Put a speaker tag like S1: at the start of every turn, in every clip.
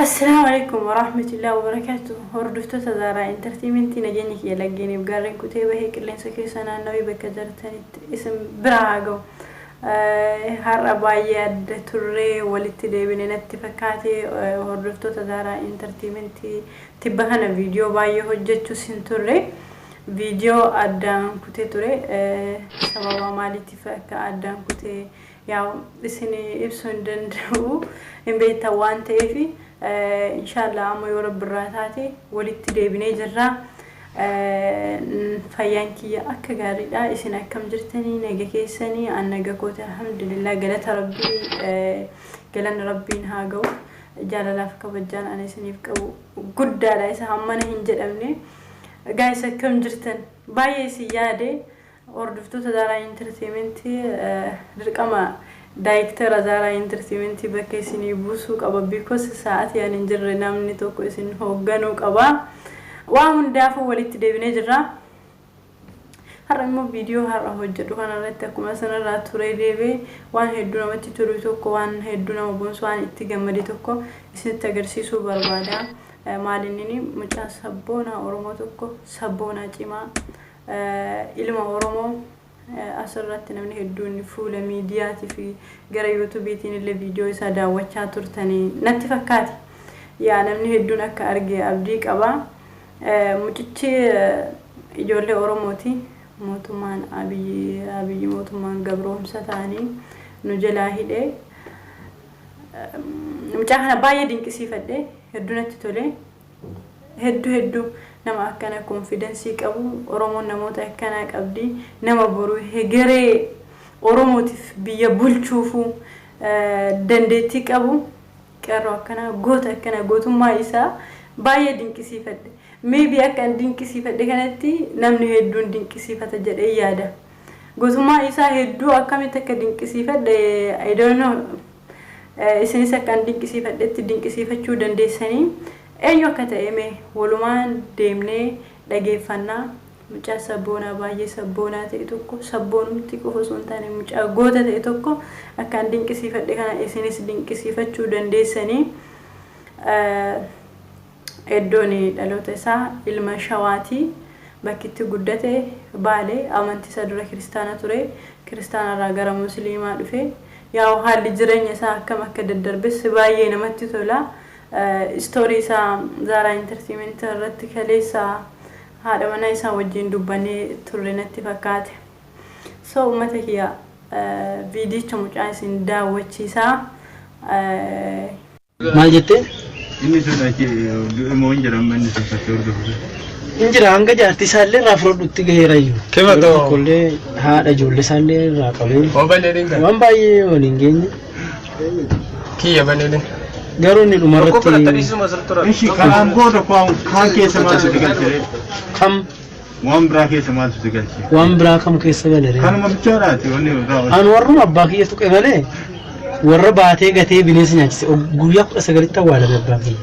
S1: Assalaamu alaikum warahmatullahi wabarakatuh. Hordoftoota Zaaraa Entertainment, nageenya kiyya laggeeniif gaarreen kutee bahee qilleensa keessa naannawee bakka jirtanitti isin bira haa ga'u. Har'a baay'ee adda turree walitti deebine natti fakkaate. Hordoftoota Zaaraa Entertainment, tibba kana viidiyoo baay'ee hojjechuus hin turre. Viidiyoo addaan kutee ture. Sababa maaliitiif akka addaan kutee yaa isin ibsuu hin danda'u, hin beektan waan ta'eef. Inshaallah amma yoo Rabbirraa taate walitti deebinee jirra. Fayyaan kiyya akka gaariidha. Isin akkam jirtanii? Naga keessanii? An naga kooti, alhamdulillah, galata Rabbii, galanni Rabbiin haa ga'u. Jaalalaaf kabajaan ani isiniif qabu guddaadha, isa hammana hin jedhamne. Guys, akkam jirtan? Baay'ee isin yaade. Hordoftoota Zaaraa Entertainment, dirqama daayirektara Zaaraa Entertainment bakka isinii buusuu qaba, because sa'aatii ani hin jirre namni tokko isin hoogganuu qaba. Waa hundaafuu walitti deebinee jirra. Har'a immoo viidiyoo har'a hojjedhu kanarratti akkuma sanarraa turee deebi'ee waan hedduu namatti tolu tokko, waan hedduu nama boonsu, waan itti gammade tokko isinitti agarsiisuu barbaada. Maalinni mucaa sabboonaa Oromoo tokko, sabboonaa cimaa, ilma Oromoo, asirratti namni hedduun fuula miidiyaatii fi gara YouTubeiitiin illee viidiyoo isaa daawwachaa turtanii natti fakkaate. Yaa namni hedduun akka arge abdii qaba. Mucichi ijoollee Oromooti. Mootummaan Abiyyi, mootummaan gabroomsa ta'anii nu jalaa hidhee. Mucaa kana baay'ee dinqisiifadhe, hedduu natti tole. Hedduu hedduu nama akkana confidence qabu, Oromoon namoota akkanaa qabdi. Nama boru hegeree Oromootiif biyya bulchuufuu dandeettii qabu, qeerroo akkanaa, goota akkanaa, gootummaa isaa baay'ee dinqisiifadhe. Maybe akka an dinqisiifadhe kanatti namni hedduun dinqisiifata jedhee yaada. Gootummaa isaa hedduu akkamitti akka dinqisiifadhe I don't know. Isinis akka an dinqisiifadhetti dinqisiifachuu dandeessanii. Eenyu akka ta'e mee walumaan deemnee dhageeffannaa. Mucaa sabboonaa, baay'ee sabboonaa ta'e tokko, sabboonumti qofa osoo hin taane mucaa goota ta'e tokko, akka an dinqisiifadhe kana isinis dinqisiifachuu dandeessanii. Iddoon dhaloota isaa ilma Shawaati. Bakki itti guddate Baale. Amantii isaa dura Kiristaana ture. Kiristaana irraa gara Musliimaa dhufe. Yaa haalli jireenya isaa akkam akka daddarbes baay'ee namatti tola. Story isaa Zaaraa Entertainment irratti kaleessa haadha manaa isaa wajjin dubbannee turre natti fakkaate. So uummata kiyya, viidiyicha mucaa isin daawwachiisaa.
S2: Maal jettee?
S3: Inni sun achi du'e moo hin jedhamu inni sun fakkii hordofu?
S2: Hin jira, hanga jaartii isaallee irraa fudhadhutti gaheera iyyuu.
S4: Kima
S2: Yeroo
S4: ta'u.
S2: tokkollee haadha ijoollee isaallee irraa qabee
S4: Oo baneedin kan.
S2: waan baay'ee waliin geenye.
S4: Kiyya baneedin.
S2: Garuu inni
S4: Tokko fudhatta
S2: dhumarratti
S4: dhiisuma asirratti tura.
S3: Ishi kanaan booda kaan keessa maaltu si galche?
S2: Kam?
S3: Waan biraa keessa maaltu si galche?
S2: Waan biraa kam keessa galere?
S3: Kanuma bichaadhaati wanni biraa.
S2: An warruma abbaa kiyya tuqe malee, warra baatee gatee bineensa nyaachise, guyyaa 19tti awwaalame abbaan kiyya.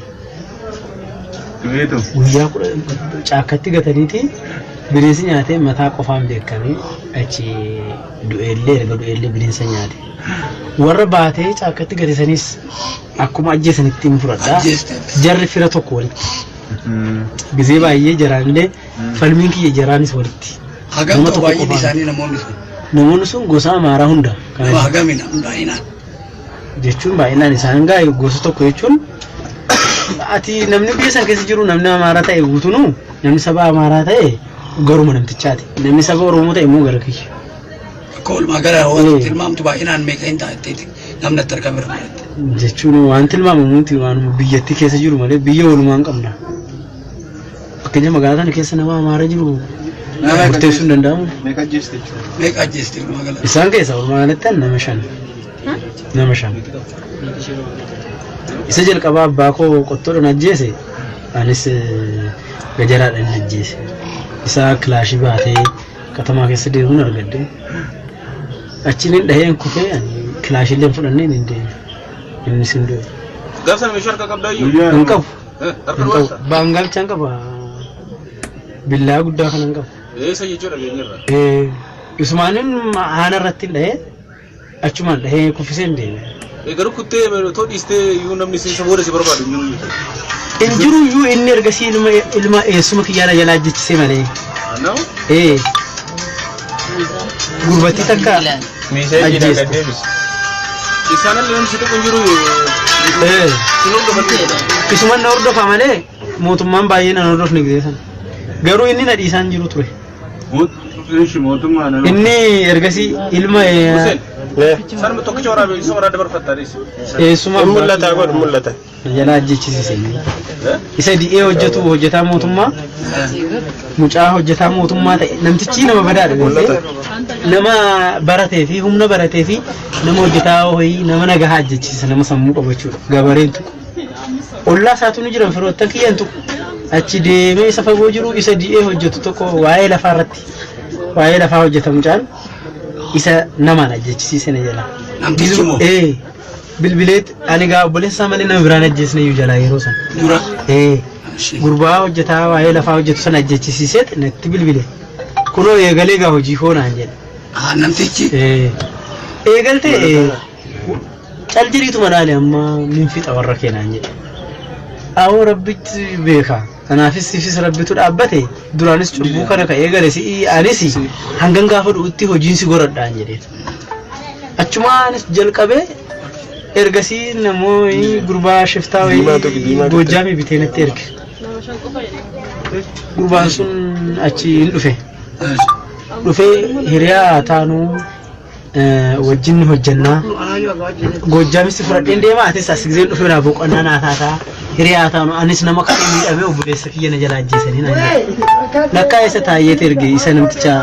S3: Du'eetu.
S2: Guyyaa 10 caakkatti gataniiti bineensi nyaatee mataa qofaan beekamee achi du'eellee, erga du'eellee bineensa nyaate. Warra baatee caakkatti gate sanis akkuma ajjeesanitti hin fudhadha.
S5: Ajjeeste.
S2: Jarri fira tokko walitti. Gizee baay'ee jaraanillee falmiin kiyya jaraanis walitti.
S5: Hagam
S2: Nama
S5: ta'u
S2: tokko
S5: baay'inni
S2: qofaan.
S5: isaanii namoonni sun?
S2: Namoonni sun gosa Amaaraa hunda. Kan
S5: Nama hagamina baay'inaan?
S2: Jechuun baay'inaan isaan gaa gosa tokko jechuun ati namni biyya san keessa jiru, namni Amaaraa ta'e guutunuu, namni saba Amaaraa ta'e garuma namtichaati. Namni saba Oromoo ta'e immoo gara kiyya.
S5: Akka walumaa gala waan tilmaamtu baay'inaan meeqa hin ta'a jetteeti namni itti argame irra fudhatte?
S2: Jechuun waan tilmaamamuuti, waanuma biyyattii keessa jiru malee biyya walumaan qabna. Fakkeenya magaalaa kana keessa nama Amaaraa jiru murteessuu hin danda'amu.
S3: Meeqa ajjeeste jechuudha?
S5: Meeqa ajjeeste walumaa gala?
S2: Isaan keessa walumaa galatti nama shan. Nama shan. Isa jalqabaa abbaa koo qottoodhaan ajjeese, anis gajaraadhaan ajjeese. Isa kilaashii baatee katamaa keessa deemuun argadde. Achiin hin dhaheen kufee, ani kilaashiillee hin fudhannee hin deeme. Innis hin du'e.
S4: Gaaf sana meeshaa harka qabdaa iyyuu?
S3: Guyyaa
S2: Hin qabu.
S4: Harka
S2: Hin qabu.
S4: duwwaasa?
S2: Baangaalchaan qaba. Billaa guddaa kana hin qabu.
S4: Eessa jechuudha geenyerra?
S2: Isumaanin haana irratti hin dhahee, achumaan dhahee kuffisee hin deeme.
S4: Garuu kuttee otoo dhiistee iyyuu namni si booda si barbaadu hin jiru jechuudha.
S2: Hin jiru iyyuu inni ergasii ilma ilma eessuma kiyyaa na jalaa ajjechisee malee.
S4: Nama?
S2: Ee. Gurbattii takka
S3: Miiseejiidhaan
S2: ajjeeste.
S3: gad deebise.
S4: Isaan illee namni si tuqu hin jiru.
S2: Ee.
S4: Sin hordofan.
S2: Isuman na hordofa malee mootummaan baay'ee na hordofne gisee sana. Garuu inni na dhiisaan jiru ture.
S3: Ishi mootummaa nama.
S2: Inni ergasii ilma
S4: Hussein. Sanuma tokkicha waraabee isa waraabee dabarfattaa dhiisi.
S2: eessuma
S3: Hin mul'ata godhu mul'ata.
S2: na jalaa ajjechisiise inni. Isa di'ee hojjetu hojjetaa mootummaa mucaa hojjetaa mootummaa ta'e namtichi nama badaadha beektee nama baratee fi humna baratee fi nama hojjetaa wayii nama nagahaa ajjechiisa nama sammuu qabu jechuudha gabareen tuqu. Ollaa isaatu ni jiran firoottan kiyyaan tuqu. Achi deemee isa fagoo jiru isa di'ee hojjetu tokko waa'ee lafaa irratti waa'ee lafaa hojjeta mucaan isa namaan ajjechisiise na jalaa.
S5: Namtichi moo?
S2: Ee bilbileet ani gaa obboleessa isaa malee nama biraan ajjeesne iyyuu jalaa yeroo sana.
S5: Dura.
S2: Ee gurbaa hojjetaa waa'ee lafaa hojjetu sana ajjechisiiseet natti bilbile. Kunoo eegalee gaa hojii koo naan jedhe.
S5: Ah, namtichi.
S2: Ee eegaltee ee cal jedhiituma laale amma min fixa warra kee naan jedhe. Awoo rabbitti beeka. Kanaafis siifis rabbitu dhaabbate duraanis cubbuu kana ka eegale si'i anis hangan gaafa du'utti hojiin si goradhaan jedheen. Achumaanis jalqabee ergasii namoonni gurbaa shiftaa
S3: Diimaa tokko,
S2: wayii
S3: diimaa tokko.
S2: Goojjaamii bitee natti erge. Gurbaan sun achi hin dhufe. Dhufee hiriyaa taanuu wajjin hojjannaa. Goojjaamis fudhadheen deema atis as giseen dhufee naa boqonnaa naa taataa hiriyaa taanu anis nama kan miidhamee obboleessa kiyya na jalaa ajjeesanii naan jedhe. Lakkaa isa taayyeet erge isa namticha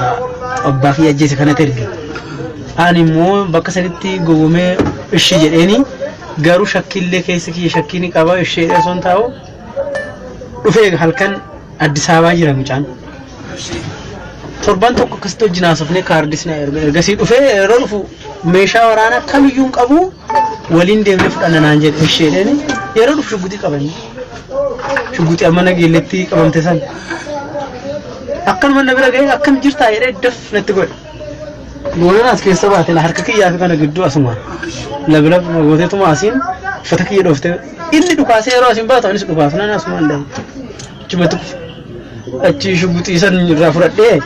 S2: abbaa kiyya ajjeese kanatti erge. Ani immoo bakka sanitti gowwomee ishii jedheeni garuu shakkiillee keessa kiyya shakkii ni qaba ishee osoo hin taa'u dhufee halkan Addis Ababaa jira mucaan. Torban tokko akkasitti wajjin haasofnee kaardis na erga. Ergasii dhufee yeroo dhufu meeshaa waraanaa kamiyyuu hin qabu waliin deemnee fudhanna naan jedhe isheedhaan yeroo dhufu shugguxii qabanne. Shugguxii amma nageelletti qabamte san. Akkanuma na bira ga'ee akkam jirtaa jedhee daf natti godhe. Goonaan as keessa baate la harka kiyyaa fi kana gidduu asuma lablab na gooteetuma asiin uffata kiyya dhooftee inni dhukaasee yeroo asiin baatu anis dhukaasu nan asumaan dhahe. Achumatti kufe. Achi shuguxii san irraa fudhadhee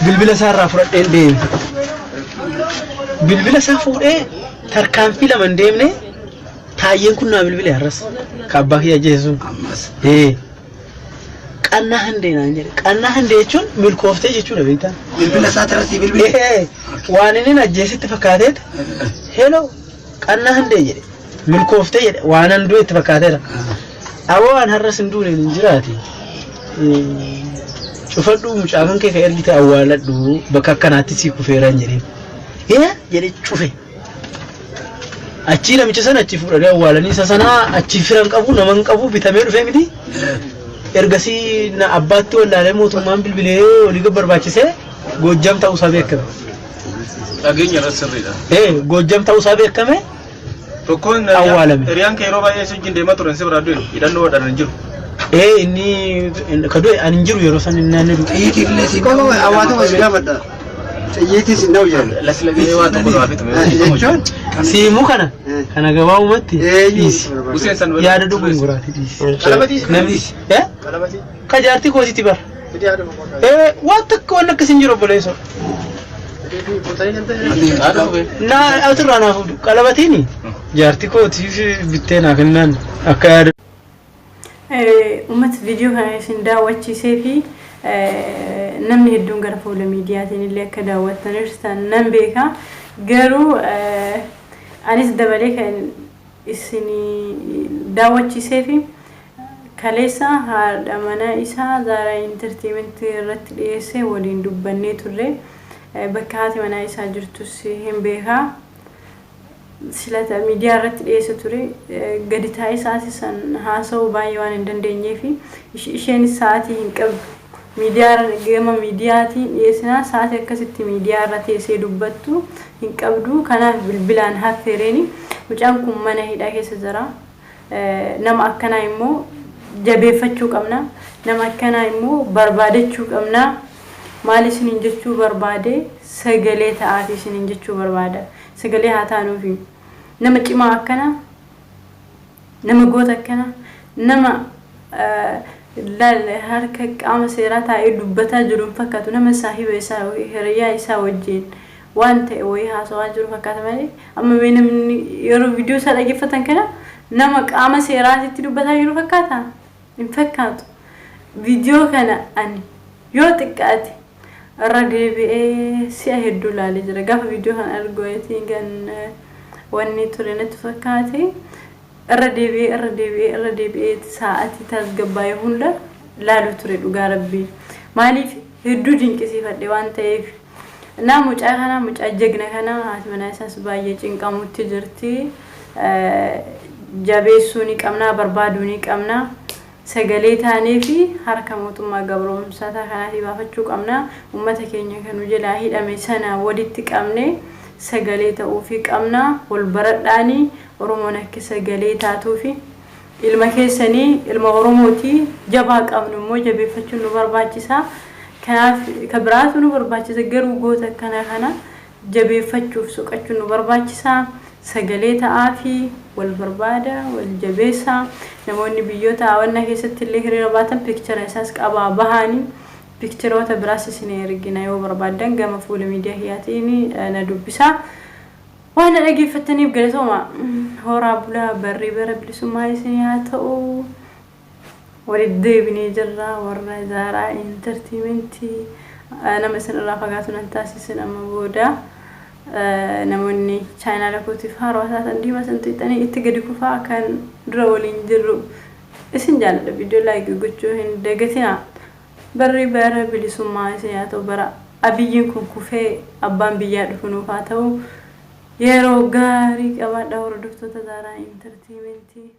S2: bilbila isaa irraa fudhadheen deeme. Bilbila isaa fuudhee tarkaanfii lama hin deemne taayyeen kun naa bilbile har'as ka abbaa kiyya ajjeese sun.
S5: Ammas.
S2: Ee. Qannaa handee naan jedhe. Qannaa handee jechuun milkooftee jechuudha beektaa.
S5: Bilbila isaa irratti bilbile.
S2: Ee, waan inni na ajjeesitti fakkaateet hello qannaa handee jedhe. Milkooftee jedhe waan an du'e itti fakkaateera. Aboo waan har'as hin duune hin jiraati. Cufadhuu mucaa kan kee ka ergite awwaaladhu bakka akkanaatti sii kufeeraan jedheen. Ee jedhe cufe. Achii namicha sana achi fuudhanii awwaalanii isa sana achi fira hin qabu nama hin qabu bitamee dhufee miti. Ergasii na abbaatti wallaalee mootummaan bilbilee olii gad barbaachisee Goojjam ta'uusaa beekame.
S4: Dhageenya irratti sirriidha.
S2: Ee Goojjam ta'uusaa beekame
S4: Tokkoon
S2: awwaalame.
S4: Hiriyaan kee yeroo baay'ee si wajjin deemaa turan si biraa du'e hidhannoo hodhan hin jiru.
S2: Ee inni ka du'e ani hin jiru yeroo san inni naannoo du'e.
S5: Xiyyiitii illee siin
S6: Qofa hawaasa si gaafadha. Xiyyiitii si dha'u jedhan.
S4: Lasla waa tokko nu hafitu.
S6: Jechuun
S2: Siimuu kana kana gabaabumatti dhiisi.
S4: Hussein san
S2: Yaada dogongoraatii dhiisi.
S6: Qalabatii
S2: Namni eh
S6: Qalabatii.
S2: ka jaartii kootiiti bara.
S6: Fidii haadha boqonnaa.
S2: Ee waan takka waan akkas hin jiru obboleessoo.
S6: Fidii fuutanii kan ta'e.
S2: Naa asirraa naa fuudhu qalabatiin jaartii kootiif bittee naa kennaan akka yaada.
S1: Uummata viidiyoo kana isin daawwachiisee fi namni hedduun gara fuula miidiyaatiin illee akka daawwattaniirtan nan beeka. Garuu anis dabalee kan isin daawwachiisee fi kaleessa haadha mana isaa Zaaraa Entertainment irratti dhiyeessee waliin dubbannee turre. Bakka haati manaa isaa jirtus hin beeka. Silata miidiyaa irratti dhiyeessa ture. Gadi taa'ee sa'aatii san haasa'uu baay'ee waan hin dandeenyeef isheenis sa'aatii hin qabdu. Miidiyaa gama miidiyaatiin dhiyeessinaa sa'aatii akkasitti miidiyaa irra teessee dubbattu hin qabdu. Kanaaf bilbilaan haffeereeni. Mucaan kun mana hidhaa keessa jira. Nama akkanaa immoo jabeeffachuu qabna. Nama akkanaa immoo barbaadachuu qabna. Maal isiniin jechuu barbaade sagalee ta'aafi isiniin jechuu barbaada. Sagalee haa taanuufi. Nama cimaa akkanaa, nama goota akkanaa, nama laal harka qaama seeraa taa'ee dubbataa jiru hin fakkaatu. Nama saahiba isaa, hiriyaa isaa wajjin waan ta'e wayii haasawaa jiru fakkaata malee, amma mee namni yeroo viidiyoo isaa dhaggeeffatan kana nama qaama seeraatitti dubbataa jiru fakkaata? Hin fakkaatu. Viidiyoo kana ani yoo xiqqaate irra deebi'ee si'a hedduu ilaalee jira. Gaafa viidiyoo kana argu gan wanni ture natti fakkaate, irra deebi'ee, irra deebi'ee, irra deebi'ee sa'aatii tasgabbaa'ee hunda laalu ture, dhugaa Rabbii. Maaliif? Hedduu dinqisiifadhe waan ta'eef. Naa mucaa kana, mucaa jagna kana, haati manaa isaas baay'ee cinqamutti jirti. Jabeessuu ni qabna, barbaaduu ni qabna. Sagalee taanee fi harka mootummaa gabroomsataa kanaatii baafachuu qabna. Uummata keenya kan nu jalaa hidhame sana walitti qabne sagalee ta'uufii qabna. Wal baradhaanii Oromoon akka sagalee taatuufi ilma keessanii, ilma Oromooti jabaa qabnu immoo jabeeffachuun nu barbaachisa. Kanaaf ka biraatu nu barbaachisa, garuu goota akkana kana jabeeffachuuf soqachuun nu barbaachisa. Sagalee ta'aa fi wal barbaada, wal jabeessa. Namoonni biyyoota hawannaa keessatti illee hiriira baatan picture isaas qabaa bahanii, pictureoota biraas isin ergina. Yoo barbaaddan gama fuula miidiyaa kiyyaatiin na dubbisaa. Waan na dhaggeeffattaniif galatooma. Horaa bulaa, barrii bara bilisummaa isin haa ta'u. Walitti deebinee jirra, warra Zaaraa Entertainmentii. Nama isin irraa fagaatu nan taasisin amma booda. Namoonni channela kootiif haarawaa taatan diimaa san tuqxanii itti gadi kufaa, kan dura waliin jirru isin jaalladha. Viidiyoo like gochuu hin dagatinaa. Barri bara bilisummaa isin haa ta'u. Bara Abiyyiin kun kufee abbaan biyyaa dhufu nuuf haa ta'u. Yeroo gaarii qabaadhaa, hordoftoota Zaaraa Entertainmentii.